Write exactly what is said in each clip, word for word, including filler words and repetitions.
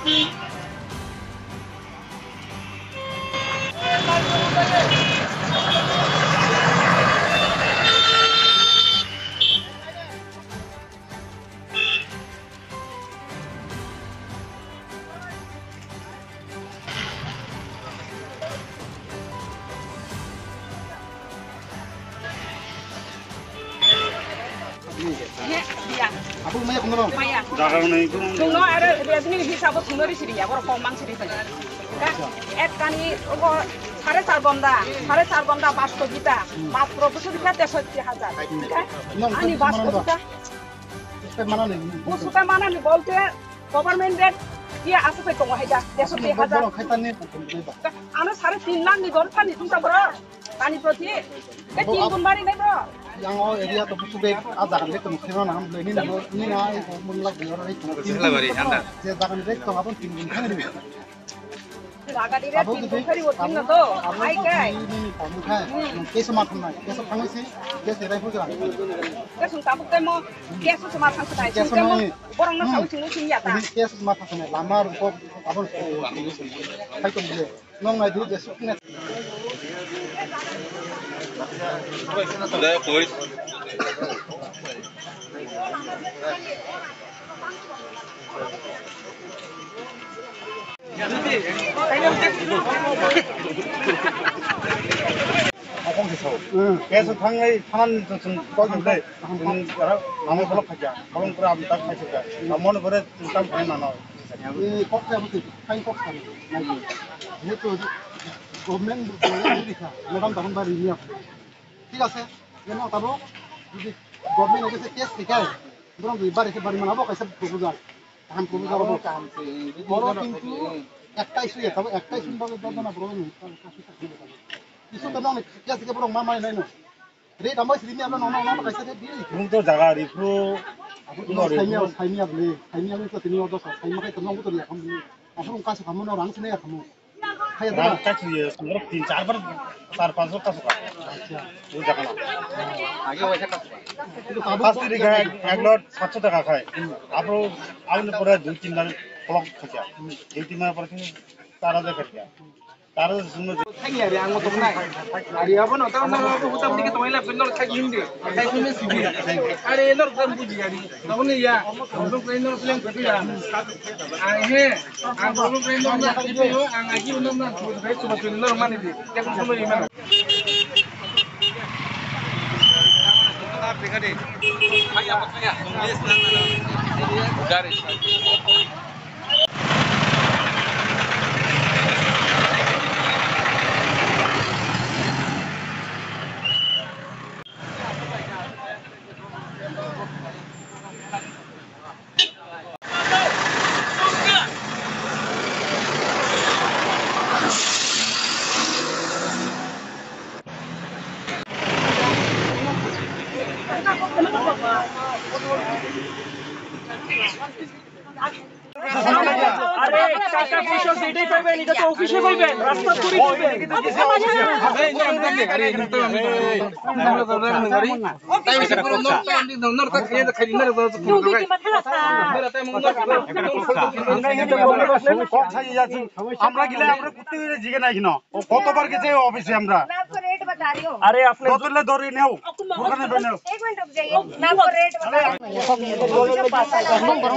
Maya. Jaga nai ko. Chwngno aro revenue hisabo chwngno risi riya, borok kok mang siri pai. Ka, ek kani obo sare char gonda, sare char gonda basto gita, matro bwswk rikha tesotti hajar. Ka, ani basto gita. Bwswk manani bolte government rate iya aswk pai tongo hai da, tesotti hajar. Ano sare tin lakh ni dor thani tungsa borok. Pani proti, ke tin gun mari nai bro. Yang o area to busu be a jagan de tong khema na ham le ni na ni na ai ko mun lak de ro ni. Sela bari anda. Je jagan de to abon tin gun khani. Jaga de tin gun khari o tin na to. Ai kai. Ni ni ko mun khai. Ke so ma thang nai. Ke so thang si. Ke se rai hu jagan. Ke sung tabuk te mo. Ke so ma thang sai. Ke so ma. Borong na sa u sing u sing ya ta. Ke so ma thang nai. Lama ru ko abon. Khai to bile. Nong nai du je sukne. Da koi. Akong se sao. Hmm. Keso thangnai thanan to chwng kok dai. Chwng ara amo bolok khaja. Bolong pura am tak khaja. Amon gore tam khai mano. Ni kok khai buti. Khai kok khai. Nai. Ni to government ni kha. Madam tahun bari ni. Thik ase. Eno tabo. Jodi government ni case thikai. Borong di bari ke bari mana bo kaisa proposal. Kaham proposal bo. Boro kintu ektai suya tabo ektai sun babe dodona boro ni. Isu to nong ni case ke borong ma mai nai no. Rate ambai simi abla nong nong nong kaisa rate di. Nung to jaga ripru. Saimia saimia bli saimia bli to tini odo saimia kai to nong to ya kam bli. Aphuru kaisa kamu no rang sini ya kamu. Hai da. Rang kaisa ye sungro tin char bar char panch kaisa ka. Acha. Tu jaga na. Age waisa kaisa. Pas tiri ga ek lot satsho taka khai. Aphuru abni pore dui tin bar block khaja. Dui tin bar pore char hajar khaja. Taro sumno. Thangya re ang motok nai. Ari abo no tamo no abo hutam dike tongila pindol thagi hindi. Thagi hindi sidi. Are nor kan buji ari. Tamo ne ya. Nor kan nor plan kutu ya. Ang he. Ang nor plan nor na kitu yo. Ang agi nor na tu bai tu tu nor mani di. Tekun sumno imana. Gari. আরে, টাকা পয়সা যেটাই পাইবেন, এটা তো অফিসে পাইবেন, রাস্তা থুড়ি পাইবেন। আমরা গেলে আমরা করতে গেলে জিগে নাই কেন? ও কতবার গেছে অফিসে আমরা? मैं आपको रेट बता रही हूँ। আরে আপনি বোতলে ধরে নেও। आपको मोहब्बत, ওখানে ধরে নেও। एक मिनट रुक जाइए। मैं आपको रेट बता रही हूँ। আমরা বড়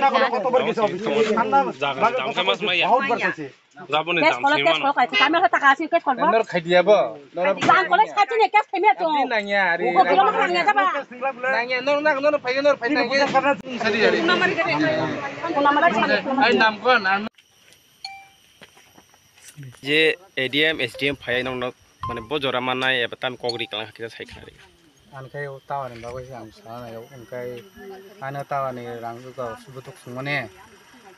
না করে কতবার গেছে অফিসে? ঠান্ডা জাগা, জাগা মাছ মাইয়া। বহুত বার গেছে। যাবো নে, কেস দাম করো, সেই কেস মানু। করো, কাইছে। আমি একটা কাজ আছে, কেস করবো। নর খাই দিয়াবো। নর দাম করলে খাচ্ছি না, কেস থেমে তো। আপনি নাইয়া, আরে। ও, দিলাম, নাইয়া, যাবা। নাইয়া, নর, নর, নর, ফাইয়া, নর, ফাইয়া, নাইয়া। সারি, সারি। ফোন নাম্বার এখানে। ফোন নাম্বার আছে। এই নাম কোন? আর Je A D M, S D M phai nokno, mane, bo jora mannai eba tam kok ri kalang hakhe sai khna ri. Ani khe o tower ni bagwi se ang sana nai o, hwnkhe ano tower ni rang bukhuk sungmani,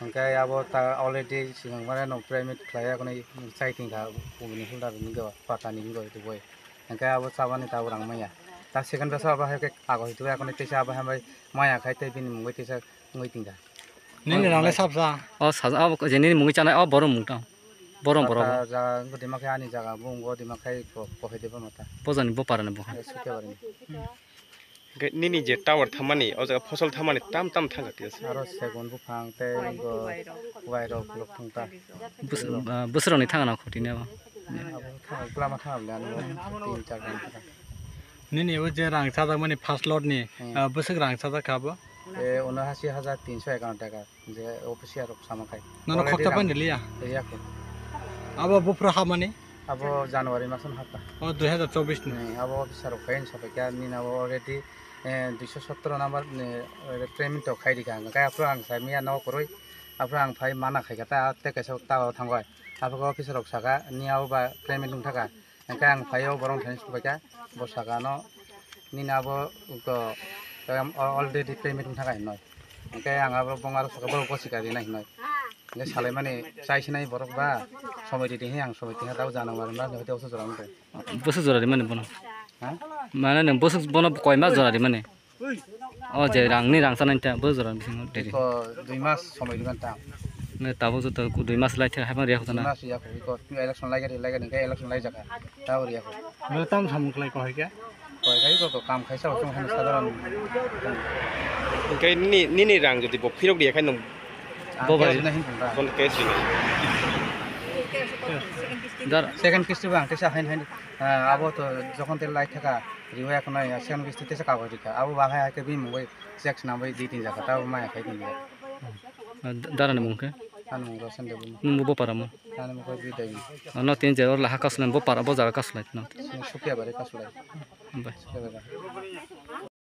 hwnkhe abo ta already swkang mane no payment khlai ya, hwnwi chai tingkha, kubuni holder ni go, pata ni go tubui, hwnkhe abo chabani tabuk rang manya. Ta second besa abo hai khe kago hitubui, akhoni teisa abo hambai maya khai tei bini mungwi teisa wngwi tingkha. Nini rang le sabsa. O saja, o je nini mungwi chanai, o borom mung tang. Borom, borom. Pata jaga wngkha dima khe ani jaga bo wngkha dima khe ko, ko hai de bo mata. Bojani bo para ni bo. Sukhe bari ni. Hwnkhe nini je tower thammani, o jaga phosol thammani tam tam thangkha tiyasa. Aro segun buphang tei bo wairok khuluk thangkha. Bus-, ah, bwswrokni thangna khotini abo. Abo thang-, kwlama thangna bwle ano tin char ghonta. Nini o je rang chajakmani first lot ni, hmm, ah, bwswk rang chajak kha abo? E, unoashi hajar tinso ekanno taka. Je official rok sama khai. Nono already khoksa rang pani liya? Liya kho. Abo buphuru hamani? Abo January masan hapta. O dui hajar chobbish ni. Hmm, abo officer rok khai sapai kha, nini abo already, eh, duiso sotoro number ni, eh, payment to khai rikha. Hwnkhe aphuru ang sai miya no kwrwi, aphuru ang phai mana khai kha, ta tei kaisa ta o thangoi. Aphuru officer rok saka, ni abo ba payment wng thaka. Hwnkhe ang phaio borok thani subaikha, bo sakano nini abo to, em, already payment wng thangkha hinwi. Hwnkhe ang abo bong aro saka borok bosi kha rina hinwi. Hwnkhe salaimani chai sinai borok ba somoi ridi hinwi ang somoi tingkha tabuk January mas ni hoite oso jora wngkhe. Bwswk jora rimani bono? Ha? Mane nwng bwswk bono koi mas jora rimani? O je rangni rang chanai ta bo jora bisingo deri. Iko dui mas somoi diban ta. Ne tabuk joto dui mas lai thai haibang riya khotana. Dui mas riya kho, iko election lai gari lai gari ke election lai jaka. Ta riya kho. Bo tam samung khlai ko hai khe? Koi kai ko kam khaisa o chung han sadharan. Hwnkhe nini, nini rang jodi bo phirok riya khai nwng bo bai na hin thang ta. Kon case rinai. Dar second kisti bang tesa hain hain. Ah, abo to jokhon te lai thaka riwaya khna ya, second kisti tesa kagoj rikha. Abo bahai hai khe bini mungwi check swnamwi di tin jaka, tabo maya khai tin jaka. Ah, darani mung khe? Ani mung Rosen Devi. Nung bo bopara mo? Ani mung khe Bidai. Ah, no tin jaka orla ha kasulai bopara bo jaga kasulai no. Sing Sukia bare kasulai. Bai. Sukia bare.